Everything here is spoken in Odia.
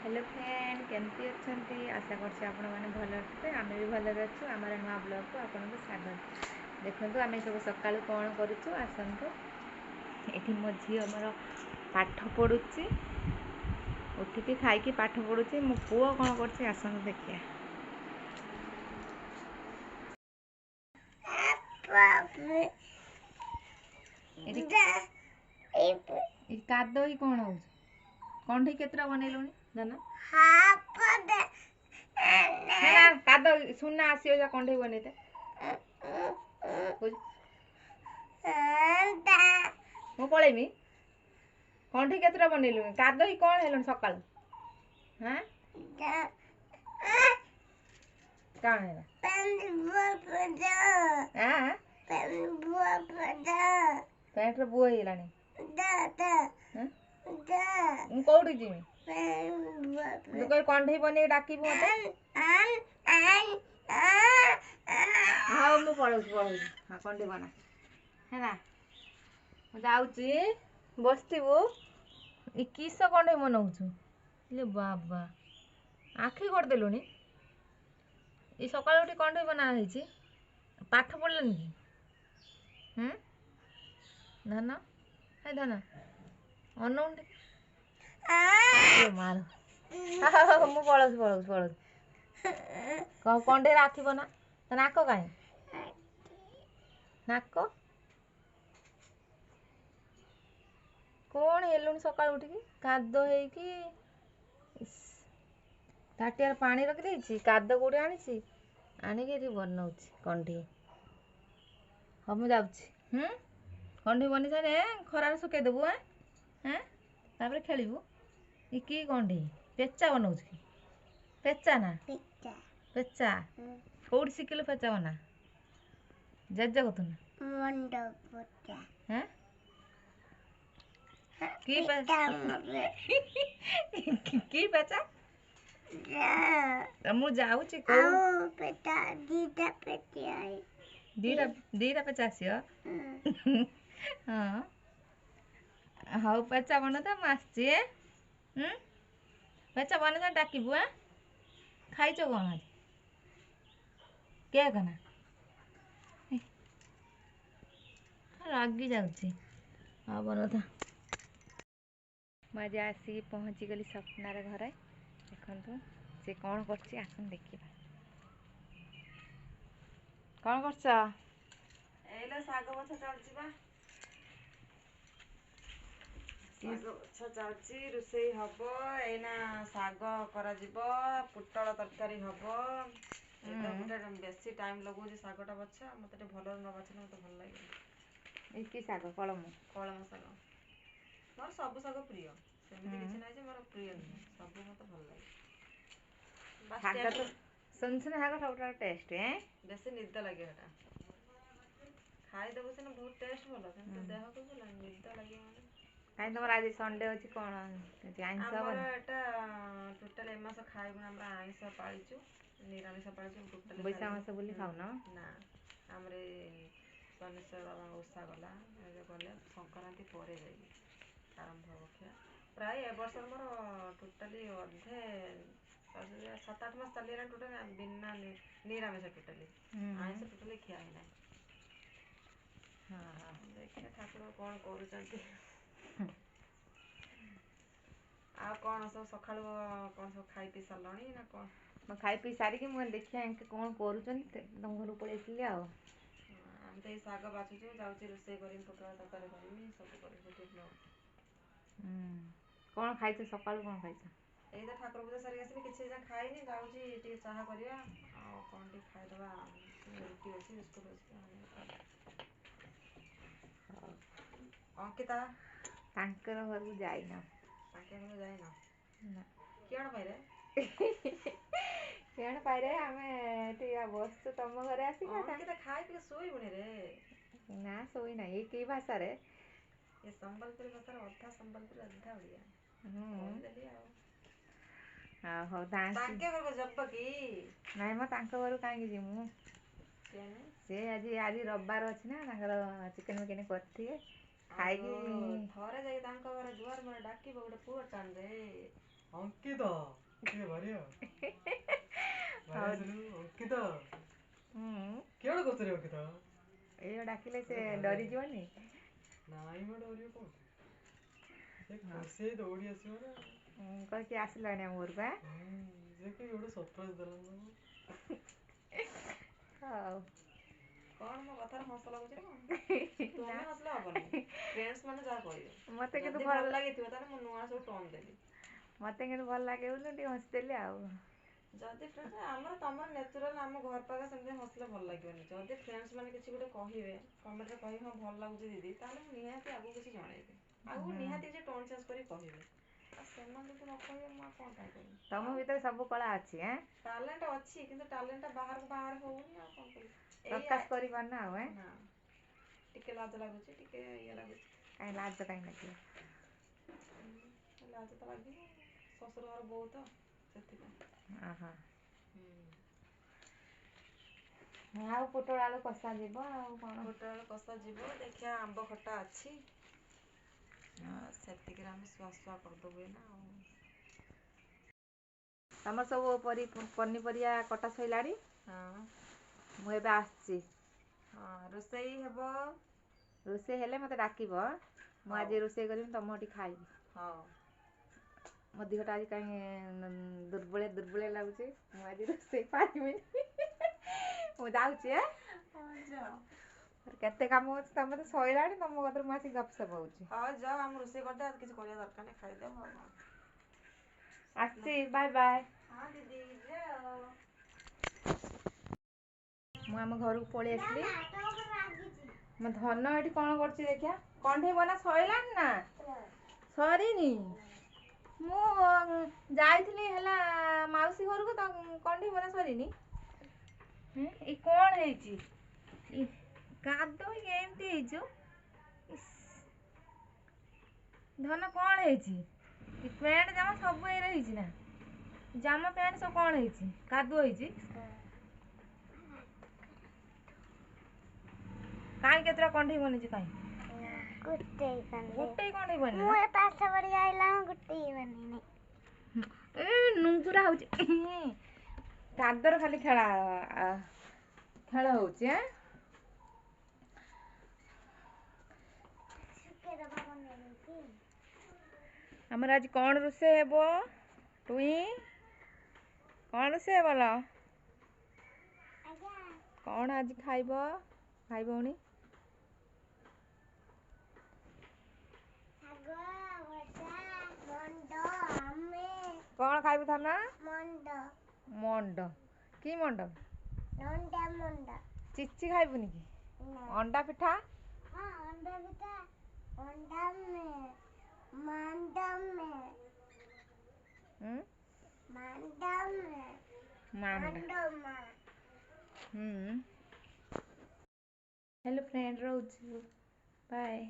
ହ୍ୟାଲୋ ଫ୍ରେଣ୍ଡ, କେମିତି ଅଛନ୍ତି? ଆଶା କରୁଛି ଆପଣମାନେ ଭଲରେ ଥିବେ। ଆମେ ବି ଭଲରେ ଅଛୁ। ଆମର ନୂଆ ବ୍ଲଗ୍କୁ ଆପଣଙ୍କୁ ସ୍ୱାଗତ। ଦେଖନ୍ତୁ, ଆମେ ସବୁ ସକାଳୁ କ'ଣ କରୁଛୁ, ଆସନ୍ତୁ। ଏଠି ମୋ ଝିଅ ମୋର ପାଠ ପଢ଼ୁଛି, ଉଠିକି ଖାଇକି ପାଠ ପଢ଼ୁଛି। ମୋ ପୁଅ କ'ଣ କରୁଛି, ଆସନ୍ତୁ ଦେଖିବା। ଏଠି କାଦ ହେଇ କ'ଣ ହଉଛି? କଣ୍ଢେଇ କେତେଟା ବନେଇଲୁଣି ଧନ? ନା, କାଦ ସୁନା ଆସିବ, ଯା କଣ୍ଢେଇ ବନେଇତେ। ମୁଁ ପଳେଇମି। କଣ୍ଢେଇ କେତେଟା ବନେଇଲୁଣି? କାଦ ହେଇ କ'ଣ ହେଲୁଣି ସକାଳୁ? ହଁ, କ'ଣ ହେଲା? ପ୍ୟାଣ୍ଟର ବୁଅ ହେଇଗଲାଣି। ମୁଁ କୋଉଠି ଯିମି? ତୁ କହିବୁ କଣ୍ଢେଇ ବନେଇକି ଡାକିବୁ ମତେ। ହଉ, ମୁଁ ପଳଉଛି, ପଳଉଛି। ହଁ, କଣ୍ଢେଇ ବନା ହେଲା, ମୁଁ ଯାଉଛି, ବସିଥିବୁ। ଏ କିସ କଣ୍ଢେଇ ବନଉଛୁ ଇଲେ ବାବା, ଆଖି କରିଦେଲୁଣି। ଏ ସକାଳୁ ଉଠି କଣ୍ଢେଇ ବନା ହେଇଛି। ପାଠ ପଢ଼ିଲନି କି? ହୁଁ ଧନ, ହେ ଧନ, ଅନଉନ ଟିକେ ମାର। ମୁଁ ପଳଉଛି, ପଳଉଛି, ପଳଉଛି। କଣ୍ଢେଇର ଆଖି ବନା। ତା ନାକ କାହିଁ? ନାକ କ'ଣ ହେଲୁଣି ସକାଳୁ ଉଠିକି କାଦ ହେଇକି? ତାଟିଆରେ ପାଣି ରଖିଦେଇଛି, କାଦ କୋଉଠି ଆଣିଛି, ଆଣିକି ଏଠି ବନଉଛି କଣ୍ଢେଇ। ହଉ, ମୁଁ ଯାଉଛି। ହୁଁ କଣ୍ଢେଇ ବନେଇ ସାରିଲେ ଖରାରେ ଶୁଖେଇ ଦେବୁ। ଆଁ ହେଁ, ତାପରେ ଖେଳିବୁ। ଏ କି କଣ୍ଢେଇ? ପେଚା ବନଉଛୁ କି? ପେଚା ନା ପେଚା? କୋଉଠି ଶିଖିଲୁ ପେଚା ବନା? ଜେଜେ କତୁ ନା? କି କି ପେଚା? ମୁଁ ଯାଉଛି। କୋଉ ଦିଟା? ଦିଟା ପେଚା ଆସିବ। ହଁ, ହଉ, ପେଚା ବନଉଥା, ମୁଁ ଆସିଛି। ହୁଁ ପେଚା ବନେଇ ଡାକିବୁ। ଆଁ ଖାଇଛ କ'ଣ ଆଜି? କେକ୍ ନା? ରାଗି ଯାଉଛି। ହଉ, ବନଉଥା। ମୁଁ ଆଜି ଆସିକି ପହଞ୍ଚିଗଲି ସ୍ୱପ୍ନାର ଘରେ। ଦେଖନ୍ତୁ ସେ କ'ଣ କରୁଛି, ଆସନ୍ତୁ ଦେଖିବା। କ'ଣ କରୁଛ? ଏଇଲା ଶାଗ ବଛା ଚାଲିଛି ବା, ଶାଗ ବଛା ଚାଲିଛି, ରୋଷେଇ ହବ ଏଇନା। ଶାଗ କରାଯିବ, ପୋଟଳ ତରକାରୀ ହବ। ଏଇଟା ଗୋଟେ ବେଶୀ ଟାଇମ୍ ଲଗାଉଛି ଶାଗଟା ବଛା। ମତେ ଟିକେ ଭଲରେ ନ ବାଛିଲେ ମତେ ଭଲ ଲାଗେନି। ଏ କି ଶାଗ? କଳମ? କଳମ ଶାଗ। ମୋର ସବୁ ଶାଗ ପ୍ରିୟ, ସେମିତି କିଛି ନାହିଁ ଯେ ମୋର ପ୍ରିୟ ନୁହେଁ, ସବୁ ମତେ ଭଲ ଲାଗେ। ଶାଗ ତ ସୁନସୁନ ଶାଗ ସବୁଠାରୁ ଟେଷ୍ଟ। ବେଶୀ ନିଦ ଲାଗେ ସେଟା ଖାଇଦେବୁ ସିନା ବହୁତ ଟେଷ୍ଟ ଭଲ, କିନ୍ତୁ ଦେହକୁ ଭଲ ନିଦ ଲାଗିବ ମାନେ। କାହିଁ, ତମର ଆଜି ସଣ୍ଡେ ଅଛି, କ'ଣ ଆଇଁଷ? ଆମର ଏଟା ଟୋଟାଲ ଏ ମାସ ଖାଇବୁନି, ଆମର ଆଇଁଷ ପାଳିଛୁ, ନିରାମିଷ ପାଳିଛୁ ଟୋଟାଲି। ବୈଶାଖ ମାସ ବୋଲି ଖାଉନ? ନା, ଆମର ଶନିଶ୍ଚର ବାବାଙ୍କ ଓଷା ଗଲା, ଏବେ ଗଲେ ସଂକ୍ରାନ୍ତି ପରେ ଯାଇକି ଆରମ୍ଭ ହବ ଖିଆ। ପ୍ରାୟ ଏ ବର୍ଷ ମୋର ଟୋଟାଲି ଅଧେ 7-8 ମାସ ଚାଲିଗଲାଣି ଟୋଟାଲି ବିନା ନିରାମିଷ, ଟୋଟାଲି ଆଇଁଷ ଟୋଟାଲି ଖିଆ ହେଇନାହିଁ। ଦେଖିବା ଠାକୁର କ'ଣ କରୁଛନ୍ତି। ଆଉ କ'ଣ ସବୁ ସକାଳୁ କ'ଣ ସବୁ ଖାଇ ପିଇ ସାରିଲଣି ନା କ'ଣ? ମୁଁ ଖାଇ ପିଇ ସାରିକି ମୁଁ ଦେଖିବା କ'ଣ କରୁଛନ୍ତି, ତମ ଘରକୁ ପଳେଇ ଆସିଲି। ଆଉ ଆମେ ତ ଏଇ ଶାଗ ବାଛୁଛୁ, ଯାଉଛି ରୋଷେଇ କରିମି, ପୋଟଳ ତରକାରୀ କରିମି, ସବୁ କରିବି ସେଠି। କ'ଣ ଖାଇଛ ସକାଳୁ? କ'ଣ ଖାଇଛ? ଏଇ ତ ଠାକୁର ପୂଜା ସାରିକି ଆସିଲି, କିଛି ଯାଏଁ ଖାଇନି। ଯାଉଛି ଟିକେ ଚାହା କରିବା ଆଉ କ'ଣ ଟିକେ ଖାଇଦେବା। ରୁଟି ଅଛି, ବିସ୍କୁଟ ଅଛି। ଅଙ୍କିତା ତାଙ୍କର ଘରକୁ ଯାଇନ? ତାଙ୍କ ଘରକୁ ଯାଇନ ନା? କିଅଣ ପାଇରେ? କିଅଣ ପାଇରେ? ଆମେ ଟିକେ ବସୁଛୁ ତମ ଘରେ ଆସିକି। ଅଙ୍କିତା, ଖାଇ ପିଇ ଶୋଇବୁନି ରେ? ନା, ଶୋଇନାହିଁ। ଏଇ କି ଭାଷାରେ? ଏ ସମ୍ବଲପୁରୀ ଭାଷାର, ଅଧା ସମ୍ବଲପୁରୀ ଅଧା ଓଡ଼ିଆ କହିଦେଲି। ଆଉ ହଉ, ତାଙ୍କ ଘରକୁ ଯିବ କି? ନାଇଁ ମ, ତାଙ୍କ ଘରକୁ କାହିଁକି ଯିବୁ? ସେ ଆଜି ଆଜି ରବିବାର ଅଛି ନା, ତାଙ୍କର ଚିକେନ ଫିକେନ କରିଥିବେ, ଖାଇକି। ଥରେ ଯାଇକି ତାଙ୍କ ଘରେ ଦୁଆର ମୁହଁରେ ଡାକିବ ଗୋଟେ ପୁଅ ଟାଣରେ। ଅଙ୍କିତ କିଏ ଭାରି ଆଉ ଭାରି। ହଉ। ଆସିଲୁ ଅଙ୍କିତ। ହୁଁ। କିଆଡ଼େ କରୁଛୁ ରେ ଅଙ୍କିତ? ଏଇ ଡାକିଲେ ସେ ଭାରି। ଡରିଯିବନି? ନାଇଁ ମ, ଡରିବ କୋଉଠି ସେ? ଖୁସି ହେଇ ଦୌଡ଼ି ଆସିବ ନା। କହିକି ଆସିଲାଣି ଆମ ଘରକୁ ଆଁ। ହୁଁ, ସେ କି ଗୋଟେ ସରପ୍ରାଇଜ ଦେଲା ନା। ହଉ। କ'ଣ ମୋ କଥାରେ ହସ ଲାଗୁଛି ନା କ'ଣ? ତୁମେ ହସିଲେ ହବନି, ଫ୍ରେଣ୍ଡସ୍ ମାନେ ଯାହା କହିବେ। ମତେ କିନ୍ତୁ ଯଦି ଭଲ ଭଲ ଲାଗିଥିବ ତାହେଲେ ମୁଁ ନୂଆ ସବୁ ଟୋନ୍ ଦେବି। ମତେ କିନ୍ତୁ ଭଲ ଲାଗେ ବୋଲି ଟିକେ ହସିଦେଲି ଆଉ। ଯଦି ଫ୍ରେଣ୍ଡସ୍ ଆମର ତମର ନ୍ୟାଚୁରାଲ୍ ଆମ ଘର ପାଖରେ ସେମିତି ହସିଲେ ଭଲ ଲାଗିବନି। ଯଦି ଫ୍ରେଣ୍ଡସ୍ ମାନେ କିଛି ଗୋଟେ କହିବେ, କମେଣ୍ଟରେ କହିବେ ହଁ ଭଲ ଲାଗୁଛି ଦିଦି, ତାହେଲେ ମୁଁ ନିହାତି ଆଗକୁ କିଛି ଜଣେଇବି, ଆଗକୁ ନିହାତି କିଛି ଟୋନ୍ ଚେଞ୍ଜ କରି କହିବି। ଆଉ ସେମାନେ ଯଦି ନ କହିବେ, ମୁଁ ଆଉ କ'ଣ ପାଇଁ କହିବି? ତମ ଭିତରେ ସବୁ କଳା ଅଛି ଆଁ? ଟ୍ୟାଲେଣ୍ଟ ଅଛି, କିନ୍ତୁ ଟ୍ୟାଲେଣ୍ଟଟା ବାହାରକୁ ବାହାର ହଉନି, ଆଉ କ'ଣ କରିବି? ଏଇ ପ୍ରକାଶ କରିପାରୁନ ଆଉ ଏଁ? ନା, ଟିକେ ଲାଜ ଲାଗୁଛି, ଟିକେ ଇଏ ଲାଗୁଛି। କାଇଁ ଲାଜ କାଇଁ ଲାଗିବ? ଲାଜ ତ ଲାଗିବ, ଶ୍ୱଶୁର ଘର ବୋହୂ ତ ସେଥିପାଇଁ। ଓହୋ। ଆଉ ପୋଟଳ ଆଳୁ କଷା ଯିବ, ଆଉ କ'ଣ? ପୋଟଳ ଆଳୁ କଷା ଯିବ, ଦେଖିବା। ଆମ୍ବ ଖଟା ଅଛି, ସେତିକିରେ ଆମେ ଶୁଆ ଶୁଆ କରିଦେବୁ ଏଇନା ଆଉ। ତମର ସବୁ ପନିପରିବା କଟା ସଇଲାଣି? ହଁ। ମୁଁ ଏବେ ଆସିଛି। ହଁ, ରୋଷେଇ ହେବ। ରୋଷେଇ ହେଲେ ମୋତେ ଡାକିବ ଆଁ? ମୁଁ ହଉ। ଆଜି ରୋଷେଇ କରିବି, ତମ ସେଠି ଖାଇବି। ହଉ। ମୋ ଦେହଟା ଆଜି କାହିଁ ଦୁର୍ବଳିଆ ଦୁର୍ବଳିଆ ଲାଗୁଛି। ମୁଁ ଆଜି ରୋଷେଇ ପାରିବିନି। ମୁଁ ଯାଉଛି ଆଁ। ହଉ, ଯାଅ। ମୋର କେତେ କାମ ଅଛି। ତମେ ତ ସଇଲାଣି, ତମ କତିରେ ମୁଁ ଆସିକି ଗପସପ ହଉଛି। ହଉ ଯାଅ, ଆମ ରୋଷେଇ କରିଦେ। ଆଉ କିଛି କରିବା ଦରକାର ନାହିଁ, ଖାଇଦେବ ଆଉ କ'ଣ। ଆସିଛି, ବାଏ ବାଏ। ହଁ ଦିଦି, ଯାଅ। ମୁଁ ଆମ ଘରକୁ ପଳେଇ ଆସିଲି। ମୋ ଧନ ଏଠି କ'ଣ କରୁଛି ଦେଖିଆ। କଣ୍ଢେଇ ବନା ସଇଲାଣି ନା ସରିନି? ମୁଁ ଯାଇଥିଲି ହେଲା ମାଉସୀ ଘରକୁ ତ। କଣ୍ଢେଇ ବନା ସରିନି? ଏଇ କ'ଣ ହେଇଛି? ଇ, କାଦୁଅ ହେଇକି ଏମିତି ହେଇଛୁ। ଇସ୍, ଧନ କ'ଣ ହେଇଛି? ଏ ପ୍ୟାଣ୍ଟ ଜାମା ସବୁ ଏଇରେ ହେଇଛି ନା? ଜାମା ପ୍ୟାଣ୍ଟ ସବୁ କ'ଣ ହେଇଛି? କାଦୁଅ ହେଇଛି। କାହିଁ କେତେଟା କଣ୍ଢେଇ ବନେଇଛୁ? କାହିଁ ଗୋଟେ କଣ୍ଢେଇ। ଗୋଟେ କଣ୍ଢେଇ ବନେଇ ମୁଁ ପାଠ ପଢି ଆଇଲା, ଗୋଟେ ବନେଇନି। ଏ ନୁଙ୍ଗୁରା ହଉଛି, କାଦର ଖାଲି ଖେଳା ଖେଳ ହଉଛି ଆଁ। ଶୁଖେଇଦବା ବନେଇ ଦେଇଛି। ଆମର ଆଜି କ'ଣ ରୋଷେଇ ହେବ ଟୁଇଁ? କ'ଣ ରୋଷେଇ ହେବ ଲୋ? ଆଜ୍ଞା? କ'ଣ ଆଜି ଖାଇବ ଭାଇ ଭଉଣୀ? ଶାଗ ଭଜା, ମଣ୍ଡ ଆମେ। କ'ଣ ଖାଇବୁ ଧନ? ମଣ୍ଡ। ମଣ୍ଡ କି ମଣ୍ଡ? ନଣ୍ଡା ମଣ୍ଡ। ଚିଚି ଖାଇବୁନି କି? ନା। ଅଣ୍ଡା ପିଠା? ହଁ, ଅଣ୍ଡା ପିଠା, ଅଣ୍ଡା ମେ ମାଣ୍ଡ ମେ। ହୁଁ। ମାଣ୍ଡ ମେ। ମାଣ୍ଡ। ମାଣ୍ଡ ମା। ହୁଁ। ହ୍ୟାଲୋ ଫ୍ରେଣ୍ଡ, ରହୁଛୁ, ବାଏ।